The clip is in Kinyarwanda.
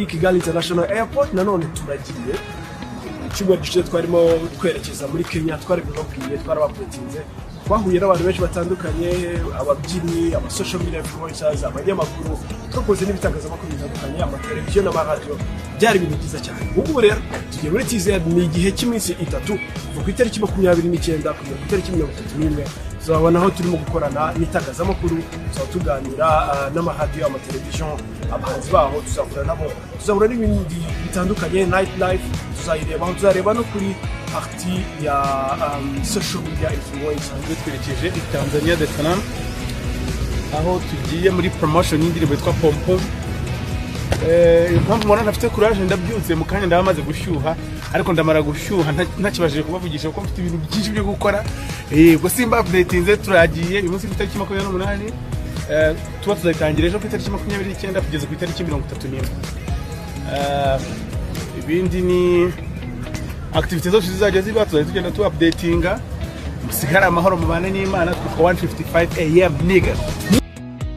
Kigali International Airport. Nanone turagiye. Icyumweru gishize twarimo twerekeza muri Kenya, twari kubabwiye, twarabapretinze. Twahuye n'abantu benshi batandukanye, ababyinnyi, aba social media influencers, abanyamakuru, twakoze n'ibitangazamakuru bitandukanye, amateleviziyo n'amaradiyo. Byari ibintu byiza cyane. Ubu rero tugiye muri TZ, ni igihe cy'iminsi 3, kuva ku itariki 29 kugera ku itariki 31. Tuzabona aho turimo gukorana n'itangazamakuru, tuzaba tuganira n'amaradiyo, amateleviziyo, abahanzi baho tuzahura nabo, tuzahura n'ibindi bitandukanye. Night life tuzayirebaho, tuzareba no kuri partie ya social media influencer. Twerekeje i Tanzania, Dar es Salaam, aho tugiye muri promotion y'indirimbo yitwa Pompo. Impamvu mubona ntafite courage, ndabyutse mu kanya, ndaba maze gushyuha, ariko ndamara gushyuha ntakibashije kubavugisha kuko mfite ibintu byinshi byo gukora. Ubwo simba updatinze. Turagiye uyu munsi ku itariki 28, tuba tuzayitangira ejo ku itariki 29 kugeza ku itariki 31. Ibindi ni activité zose zizajya ziba, tuzajya tugenda tu updatinga. Musigare amahoro, mubane n'Imana. Twitwa 155 AM nigga.